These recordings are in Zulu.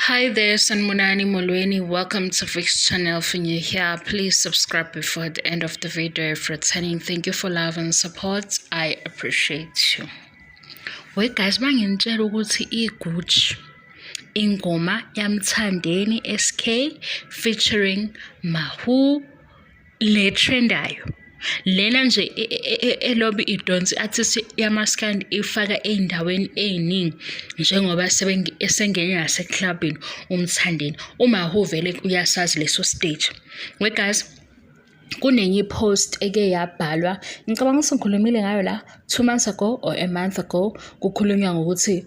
Hi there, Sanibonani Molweni. Welcome to Vix Channel. If you're new here, please subscribe before the end of the video. If returning, thank you for love and support. I appreciate you. Wait guys, bangitshela ukuthi iGucci ingoma yaMthandeni SK featuring Mawhoo le trendayo lena nje elobi idonsa i-artist yamaskandi ifaka ey'ndaweni ey'ningi njengoba esengene naseklabhini uMthandeni uMawhoo vele uyasazi leso stage. We guys, kunenye i-post eke yabhalwa, ngicabanga ukuthi ngikhulumile ngayo la 2 months ago or a month ago, kukhulunywa ngokuthi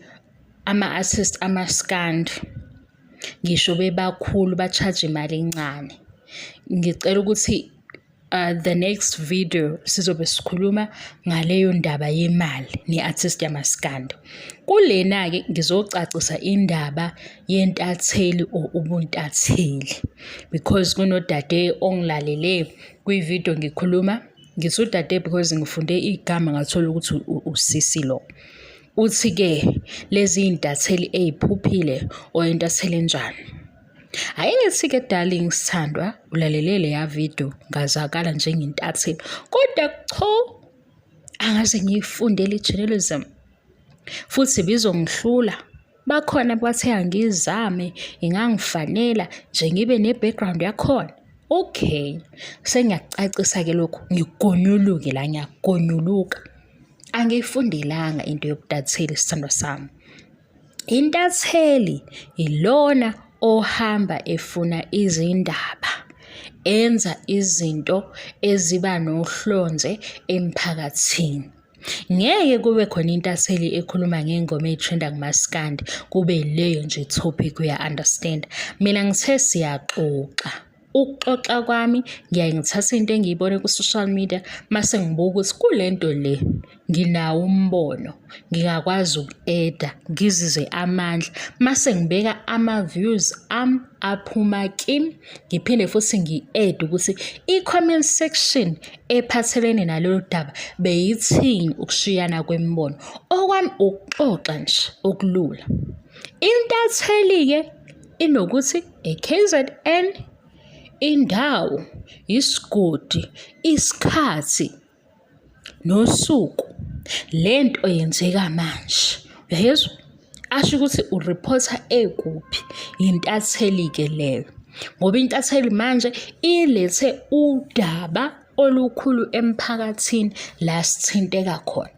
ama-artist amaskandi ngisho bebakhulu ba-charge imali encane. Ngicela ukuthi the next video sizobe sikhuluma ngaleyo ndaba yemali ne-artist yamaskandi. Kulena-ke ngizocacisa indaba yentatheli or ubuntatheli because kunodade ongilalele kwi-video ngikhuluma, ngithi udade because ngifunde igama ngathola ukuthi usisi lo. Uthi-ke lezi iy'ntatheli ey'phuphile or intatheli enjani? Ake ngithi-ke darling sithandwa, ulalele leya video ngazakala njengentatheli, kodwa cho, angaze ngiyifundele i-journalism futhi ibizongihlula. Bakhona bathe angizame, ingangifanela nje ngibe ne-background yakhona. Okay, sengiyakucacisa-ke lokhu, ngigonyuluke la, ngiyagonyuluka. Angiyifundelanga into yobuntatheli sithandwa sami. Intatheli ilona ohamba efuna izindaba, enza izinto eziba nohlonze emphakathini. Ngeke kube khona intatheli ekhuluma ngey'ngoma ey'trenda kumaskandi kube leyo nje topic, uya-understand. Mina ngithe siyaxoxa. Ukuxoxa kwami ngiyaye ngithathe into engiyibone ku-social media mase ngibuka ukuthi kule nto le nginawo umbono, ngingakwazi uku-add-a ngizizwe amandla mase ngibeka ama-views ami aphuma kimi, ngiphinde futhi ngi-add ukuthi i-comment section ephathelene nalolu daba beyithini ukushiyana kwemibono. Okwami ukuxoxa nje okulula. Intatheli-ke inokuthi e-KZN, indawo, isigodi, isikhathi nosuku. Lento yenzeka manje, uyayizwa? Asho ukuthi uriphotha ekuphi, intatheli-ke leyo. Ngoba intatheli manje ilethe udaba olukhulu emphakathini la sithinteka khona.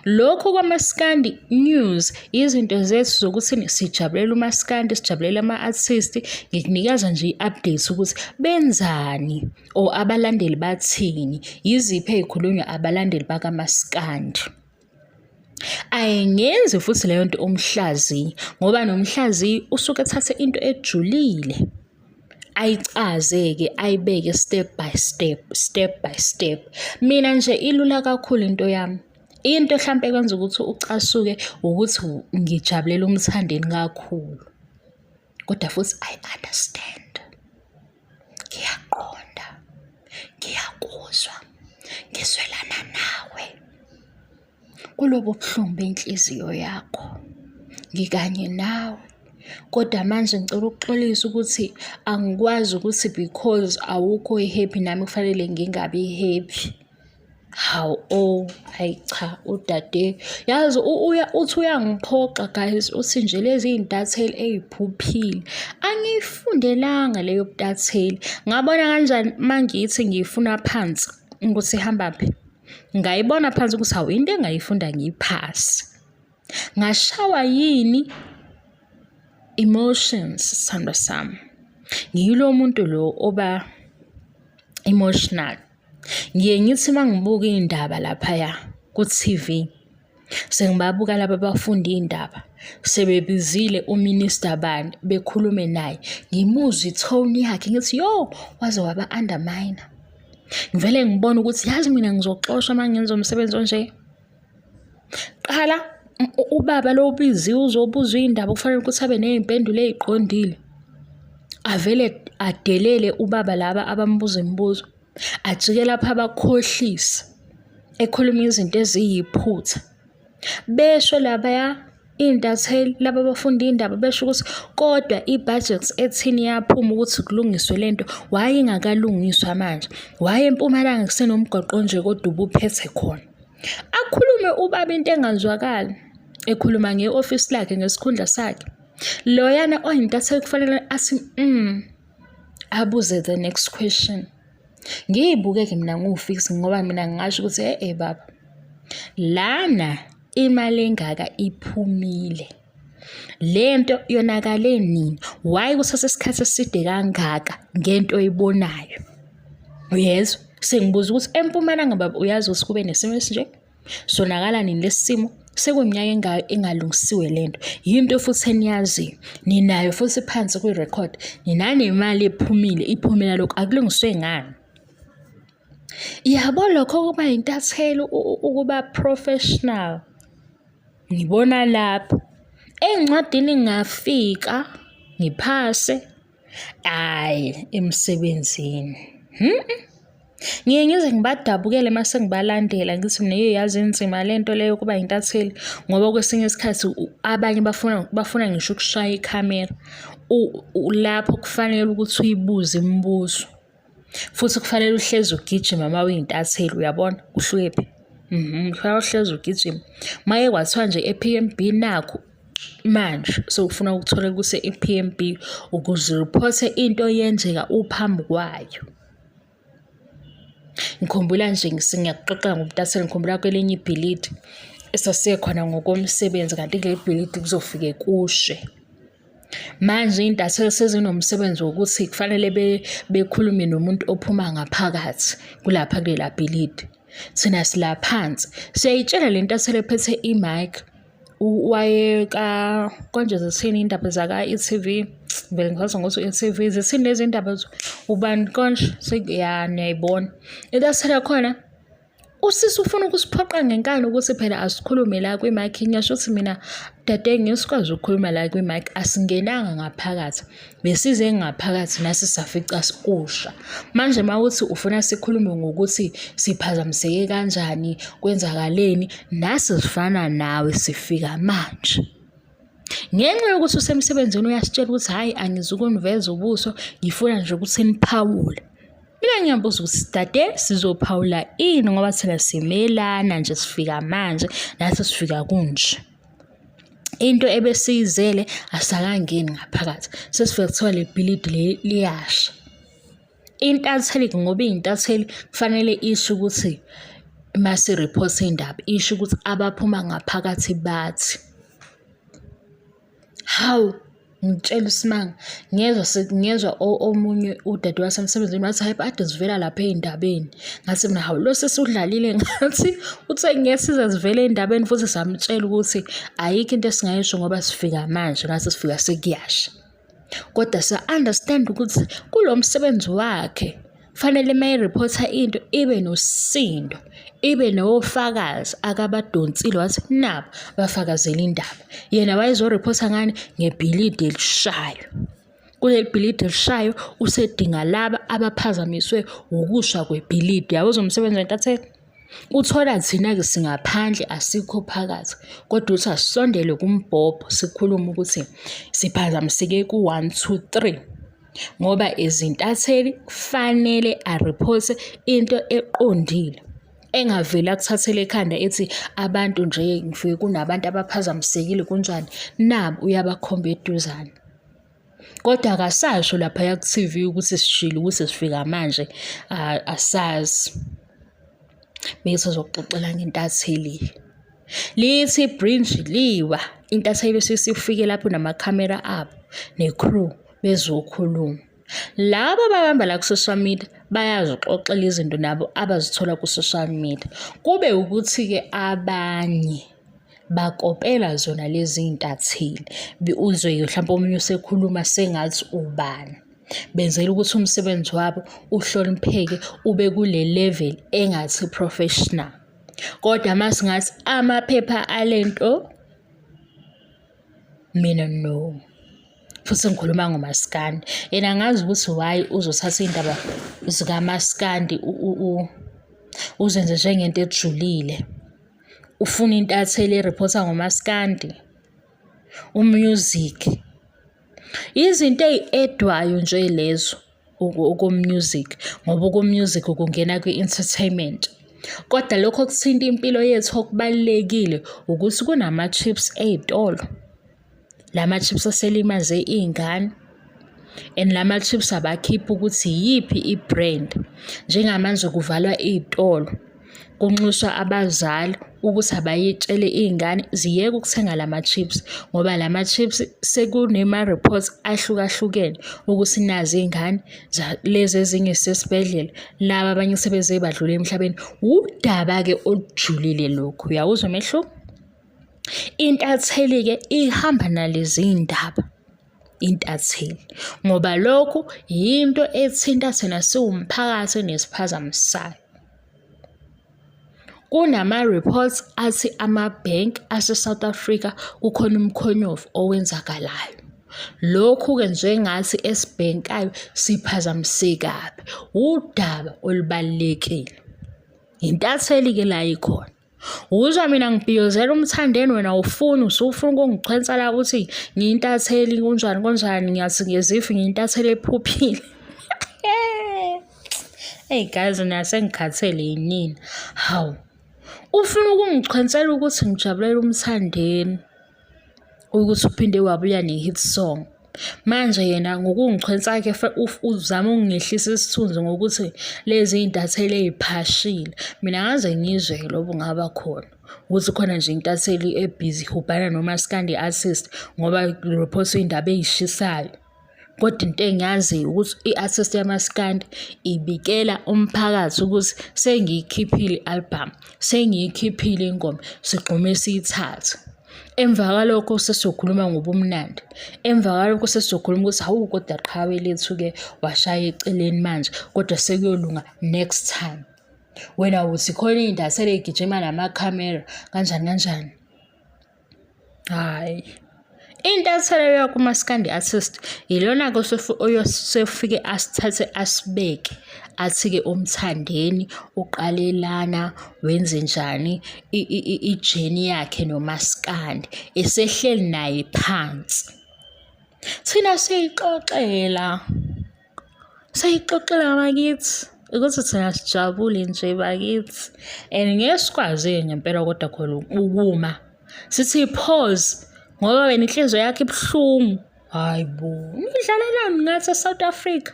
Lokhu kwamaskandi news izinto zethu zokuthi sijabulela umaskandi, sijabulela ama-artist, ngikunikeza nje i-update ukuthi benzani or abalandeli bathini, yiziphi ey'khulunywa abalandeli bakamaskandi. Ayingenzi futhi leyo nto umhlaziyi ngoba nomhlaziyi usuke ethathe into ejulile ayicaze-ke ayibeke step by step, step by step. Mina nje ilula kakhulu into yami. Into hlampe ekwenza ukuthi ucasuke ukuthi ngijabulela uMthandeni kakhulu, kodwa futhi I understand. Ngiyaqonda, ngiyakuzwa, ngizwelana nawe kulobo buhlungu benhliziyo yakho. Ngikanye nawe, kodwa manje ngicela ukuxolisa ukuthi angikwazi ukuthi because awukho happy nami kufanele ngingabi happy. Hawu, oh, hhayi cha, udade yazi uthi uyangiphoxa guys, uthi nje lezi iy'ntatheli ey'phuphile. Angiyifundelanga leyo butatheli. Ngabona kanjani uma ngithi ngiyifuna phansi ukuthi ihambaphi? Ngayibona phansi ukuthi hawu, into engayifunda ngiyiphasi. Ngashawa yini? Emotions, sithandwa sami. Ngiyilo muntu lo oba emotional. Ngiye ngithi uma ngibuka iy'ndaba laphaya ku-TV, sengibabuka laba abafunda iy'ndaba, sebebizile u-minister bani bekhulume naye, ngimuzwe i-tone yakhe ngithi yo, waze waba-undermine. Ngivele ngibone ukuthi yazi mina ngizoxoshwa uma ngenza umsebenzi onje. Qala ubaba lo ubiziwe uzobuzwa iy'ndaba kufanele ukuthi abe ney'mpendulo ey'qondile. Avele adelele ubaba laba abambuza imibuzo, ajike lapha abakhohlise, ekhuluma izinto eziyiphutha. Besho labaya Iy'ntatheli laba abafunda iy'ndaba besho ukuthi kodwa i-budget ethini yaphuma ukuthi kulungiswe le nto, why ingakalungiswa manje? Why eMpumalanga kusenomgwaqo onje kodwa ubuphethe khona? Akhulume ubaba into engazwakali, ekhuluma nge-ofisi lakhe ngesikhundla sakhe. Loyana oyintatheli kufanele athi abuze the next question. Ngiyibuke-ke mina ngiwuFix ngoba mina ngingasho ukuthi e-e baba, lana imali engaka iphumile. Le nto yonakale nini? Why kuthatha isikhathi eside kangaka ngento oyibonayo? Uyezwa? Sengibuza ukuthi eMpumalanga baba uyazi ukuthi kube nesimo esinje? Sonakala nini lesi simo? Sekuyiminyaka engaka ingalungisiwe le nto. Yinto futhi eniyaziyo. Ninayo futhi phansi kwi-record. Ninanemali ephumile, iphumela lokhu akulungiswe ngani? Yabo lokho ukuba yintatheli ukuba professional. Ngibona lapho. Ey'ncwadini ngingafika ngiphase, hhayi emsebenzini. Ngiye ngize ngibadabukele uma sengibalandela ngithi mina yeyi yazi inzima le nto le yokuba yintatheli ngoba kwesinye isikhathi abanye bafuna bafuna ngisho ukushaya ikhamera lapho kufanele ukuthi uyibuze imibuzo. Futhi kufanele uhlezi ugijima uma uyintatheli uyabona kuhlukephi? Kufanele uhlezi ugijima. Maye kwathiwa nje e-P_M_B nakhu manje sewufuna ukuthola kuse-P_M_B ukuze uriphothe into yenzeka uphambi kwayo. Ngikhumbula nje ngiyakuxoxela ngomntatheli ngikhumbula kwelinye ibhilidi esasiye khona ngokomsebenzi kanti kuleli bhilidi kuzofike kushe. Manje iy'ntatheli sezinomsebenzi wokuthi kufanele bekhulume nomuntu ophuma ngaphakathi kulapha kulela bhilidi. Thina sila phansi siyayitshela le ntatheli ephethe i-mic wayeka konje zithini iy'ndaba zaka-e.tv vele ngichaza ngokuthi u-e.tv zithini lezi ndaba ubani konje ya niyayibona. Intatheli yakhona Usisi ufuna ukusiphoqa ngenkani ukuthi phela asikhulume la kwi-mic. Ngiyasho ukuthi mina dade ngeke sikwazi ukukhuluma la kwi-mic, asingenanga ngaphakathi. Besize ngaphakathi nasi safica sikusha. Manje uma uthi ufuna sikhulume ngokuthi siphazamiseke kanjani, kwenzakaleni, nasi sifana nawe sifika manje. Ngenxa yokuthi usemsebenzini uyasitshela ukuthi hhayi angizukuniveza ubuso, ngifuna nje ukuthi niphawule. Mina ngiyabuza ukuthi dade sizophawula ini ngoba thina simelana nje sifika manje nathi sifika kunje. Into ebesiyizele asakangeni ngaphakathi sesifika kuthiwa le bhilidi le liyasha. Intatheli ngoba iyintatheli kufanele isho ukuthi masi-report indaba isho ukuthi abaphuma ngaphakathi bathi. Hawu, ngitshela isimanga ngezwa ngezwa omunye udade wasemsebenzini wathi hhayi ade zivela lapha ey'ndabeni. Ngathi mina hawu lo sisi udlalile ngathi uthe ngeke size sivele ey'ndabeni futhi samtshela ukuthi ayikho into esingayisho ngoba sifika manje nathi sifika sekuyasha. Kodwa sa-understand ukuthi kulo msebenzi wakhe fanele uma erephotha into ibe nosisindo, ibe nofakazi akabadonsile wathi nabo bafakazela indaba. Yena wayezorephotha ngani? Ngebhilidi elishayo. Kuleli bhilidi elishayo usedinga laba abaphazamiswe ukusha kwebhilidi. Yabo umsebenzi wentatheli? Uthola thina-ke singaphandle asikho phakathi kodwa uthi asisondele kumbhobho sikhulume ukuthi siphazamiseke ku-one, two, three ngoba izintatheli kufanele ariphothe into eqondile engaveli akuthathele ekhanda ethi abantu nje ngifike kunabantu abaphazamisekile kunjani, nabo uyabakhomba eduzane. Kodwa akasasho laphaya ku-T_V ukuthi sishilo ukuthi sifika manje asazi. Bengisazokuxoxela ngentatheli. Lithi ibrinji liwa, intatheli sisifike lapho namakhamera abo ne-crew bezokhuluma. Labo ababamba la ku-social media bayazixoxela izinto nabo abazithola ku-social media. Kube ukuthi-ke abanye bakopela zona lezi iy'ntatheli. Uzwe-ke mhlampe omunye usekhuluma sengathi ubani. Benzela ukuthi umsebenzi wabo uhlonipheke ube kule level engathi professional. Kodwa uma singathi amaphepha ale nto, mina no. Futhi ngikhuluma ngomaskandi. Yena angazi ukuthi why uzothatha iy'ndaba zikamaskandi uzenze njengento ejulile. Ufuna intatheli erephotha ngomaskandi. Umusic. Izinto ey'edwayo nje lezo okomusic ngoba okomusic kungena kwi-entertainment. Kodwa lokho okuthinta impilo yethu okubalulekile ukuthi kunama-chips ey'tolo. La ma-chips aselimaze iy'ngane and la ma-chips abakhiphi ukuthi iyiphi i-brand. Njengamanje kuvalwa iy'tolo, kunxuswa abazali ukuthi abayitshele iy'ngane ziyeke ukuthenga la ma-chips ngoba la ma-chips sekunema-reports ahlukahlukene ukuthi nazi iy'ngane lezi ezinye zisesibhedlela, laba abanye sebeze badlula emhlabeni. Wudaba-ke olujulile lokhu, uyawuzwa umehluko? Intatheli-ke ihamba nalezi ndaba, intatheli, ngoba lokhu yinto ethinta thina siwumphakathi nesiphazamisayo. Kunama-reports athi amabhenki ase-South Africa kukhona umkhonyovu owenzakalayo. Lokhu-ke njengathi esibhenkayo siphazamisekabi, wudaba olubalulekile. Intatheli-ke la ikhona. Uzwa mina ngibhiyozela uMthandeni wena awufuni usufuna ukungichwensa la uthi ngiyintatheli kunjani kunjani ngiyathi ngezifu ngiyintatheli ephuphile. Eyi guys mina sengikhathele yinina. Hawu. Ufuna ukungichwensela ukuthi ngijabulela uMthandeni. Ukuthi uphinde wabuya ne-hit song. Manje yena ngokungichwensa ke uzama ukungehlisa isithunzi ngokuthi lezi iy'ntatheli ey'phashile. Mina ngaze ngizwe lobo ngaba khona ukuthi khona nje intatheli ebhizi ihubhana nomaskandi artist ngoba report iy'ndaba ey'shisayo. Kodwa into engiyaziyo ukuthi i-artist yamaskandi ibikela umphakathi ukuthi sengiyikhiphile i-album, sengiyikhiphile ingoma, sigxume siyithathe. Emva kwalokho sesizokhuluma ngobumnandi. Emva kwalokho sesizokhuluma ukuthi hawu kodwa qhawe lethu-ke washaya eceleni manje kodwa sekuyolunga next time. Wena uthi khona iy'ntatheli ey'gijima namakhamera kanjani kanjani. Hhayi. Intathelo yakumaskandi artist ilona-ke oyosefike asithathe asibeke athi-ke uMthandeni uqale lana wenzenjani ijeni yakhe nomaskandi esehleli naye phansi. Thina siyixoxela. Sayixoxela bakithi ukuthi thina sijabule nje bakithi and ngeke sikwazi-ke ngempela kodwa khona ukuma sithi pause ngoba wena inhliziyo yakho ibuhlungu. Hhayi bo, nidlalelani ngathi e-South Africa?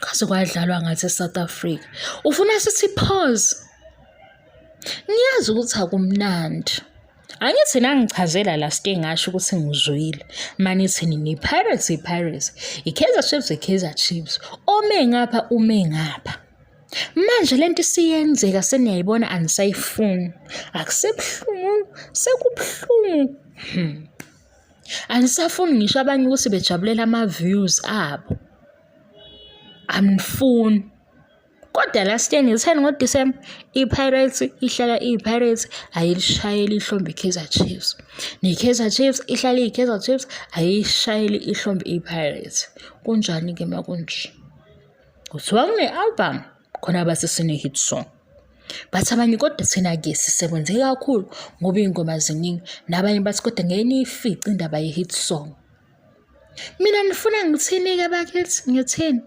Kwaze kwadlalwa ngathi e-South Africa. Ufuna sithi pause? Ngiyazi ukuthi akumnandi. Angithi nangichazela last year ngasho ukuthi ngizwile. Manithi nini i-Pirates i-Pirates, i-Kaizer Chiefs i-Kaizer Chiefs. Ome ngapha ume ngapha. Manje lento isiyenzeka seniyayibona anisayifuni. Akusebuhlungu, sekubuhlungu. Anisafuni ngisho abanye ukuthi bejabulela ama-views abo. Anifuni. Kodwa last year ngitheni ngoDisemba iPirates ihlala iyiPirates ayilishayeli ihlombe iKaizer Chiefs. NeKaizer Chiefs ihlala iyiKaizer Chiefs ayiyishayeli ihlombe iPirates. Kunjani-ke uma kunje? Kuthiwa kune-album khona bathi sine-hit song. Bathi abanye kodwa thina-ke sisebenze kakhulu ngoba iy'ngoma ziningi. Nabanye bathi kodwa ngeke niyifice indaba ye-hit song. Mina nifuna ngithini-ke bakithi? Ngithini?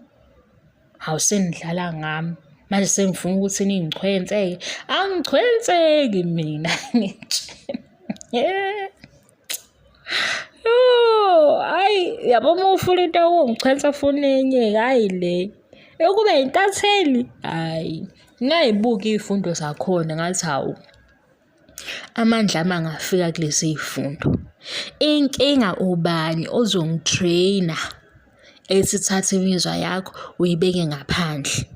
Hawu senidlala ngami. Manje sengifuna ukuthi ningichwense-ke. Angichwenseki mina ngitshela. Yo, hayi yabo uma ufuna into yokungichwensa funa enye-ke hhayi le. Yokuba intatheli, hhayi. Ngayibuka iy'fundo zakhona ngathi hawu. Amandla ami angafika kulezi y'fundo. Inkinga ubani ozongi-train-a ethi thatha imizwa yakho uyibeke ngaphandle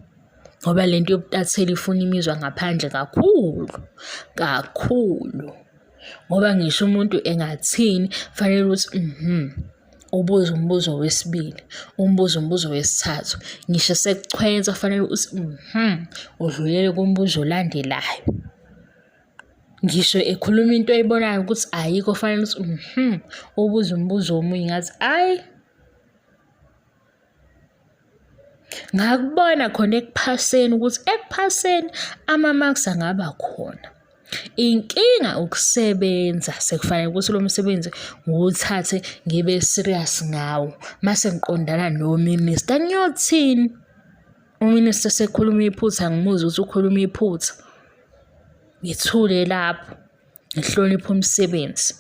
ngoba le nto yobutatheli ifuna imizwa ngaphandle kakhulu, kakhulu. Ngoba ngisho umuntu engathini kufanele ukuthi ubuze umbuzo wesibili, umbuze umbuzo wesithathu. Ngisho sekuchwensa kufanele ukuthi udlulele kumbuzo olandelayo. Ngisho ekhuluma into oyibonayo ukuthi ayikho fanele ukuthi ubuze umbuzo omunye ngathi ayi. Ngakubona khona ekuphaseni ukuthi ekuphaseni ama-marks angaba khona. Inkinga ukusebenza sekufanele ukuthi lo msebenzi ngiwuthathe ngibe serious ngawo. Mase ngiqondana no-minister ngiyothini? U-minister sekhuluma iphutha ngimuzwe ukuthi ukhuluma iphutha. Ngithule lapho ngihloniphe umsebenzi.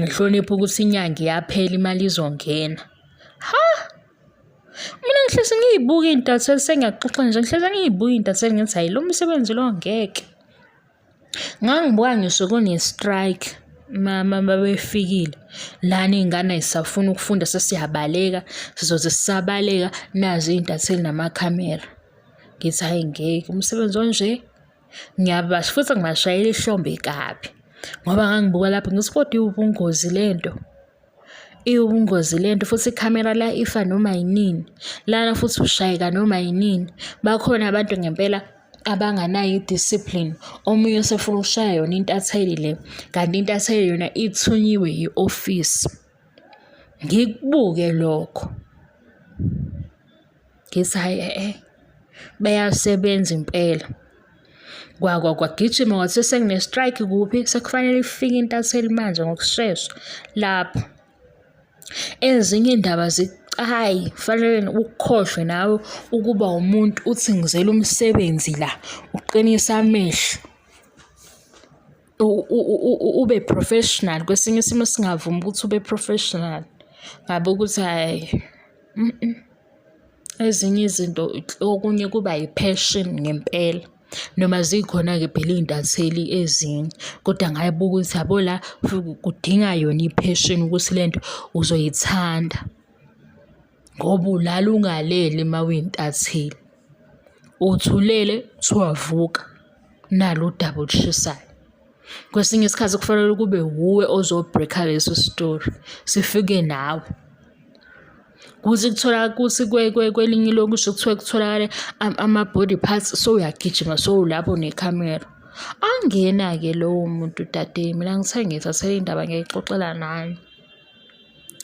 Ngihloniphe ukuthi inyanga iyaphela imali izongena. Ha! Mina ngihlezi ngiyibuka iy'ntatheli sengiyaxoxa nje ngihlezi ngiyibuka iy'ntatheli ngithi hhayi lo msebenzi lo ngeke. Ngangibuka ngisho kune-strike mabefikile lana iy'ngane ay'safuni ukufunda sesiyabaleka sizoze sisabaleka nazi iy'ntatheli namakhamera. Ngithi hhayi ngeke umsebenzi onje ngiyabasho futhi ngibashayela ihlombe kabi ngoba ngangibuka lapho ngithi kodwa iwubungozi le nto. Iwubungozi lento futhi ikhamera la ifa noma yinini, lana futhi ushayeka noma yinini. Bakhona abantu ngempela abanganayo i-discipline, omunye usefuna ukushaya yona intatheli le, kanti intatheli yona ithunyiwe yi-ofisi. Ngikubuke lokho. Ngithi hhayi e-e, bayasebenza impela. Kwagijima kwathiwa sekune-strike kuphi, sekufanele ifike intatheli manje ngokushesha lapho. Ezinye iy'ndaba zibucayi, kufanele ukukhohlwe nawe ukuba umuntu uthi ngizele umsebenzi la, uqinise amehlo. Ube professional, kwesinye isimo singavumi ukuthi ube professional, ngabe ukuthi hhayi . Ezinye izinto okunye kuba yi-passion ngempela noma zikhona-ke phela iy'ntatheli ezinye kodwa ngayibuka ukuthi yabo la kudinga yona i-passion ukuthi le nto uzoyithanda ngoba ulala ungalele uma uyintatheli. Uthi ulele kuthiwa vuka nalu udaba olushisayo. Kwesinye isikhathi kufanele kube wuwe ozo-break-a leso story, sifike nawe. Kuthi kutholakala kuthi kwelinye ilokishi kuthiwe kutholakale ama-body parts sowuyagijima sowulapho nekhamera. Angena-ke lowo muntu dade, mina ngithe ngiyithathele indaba ngiyayixoxela nani.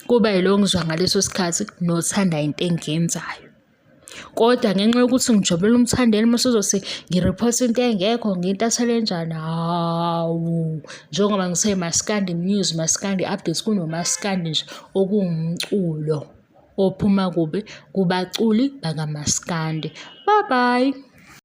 Kuba yilo ngizwa ngaleso sikhathi nothanda into engiyenzayo. Kodwa ngenxa yokuthi ngijabulele uMthandeni uma usuzothi ngi-report into engekho ngiyintatheli enjani, hawu. Njengoba ngithe maskandi news, maskandi updates kunomaskandi nje okuwumculo ophuma kubi kubaculi bakamaskandi. Bye bye.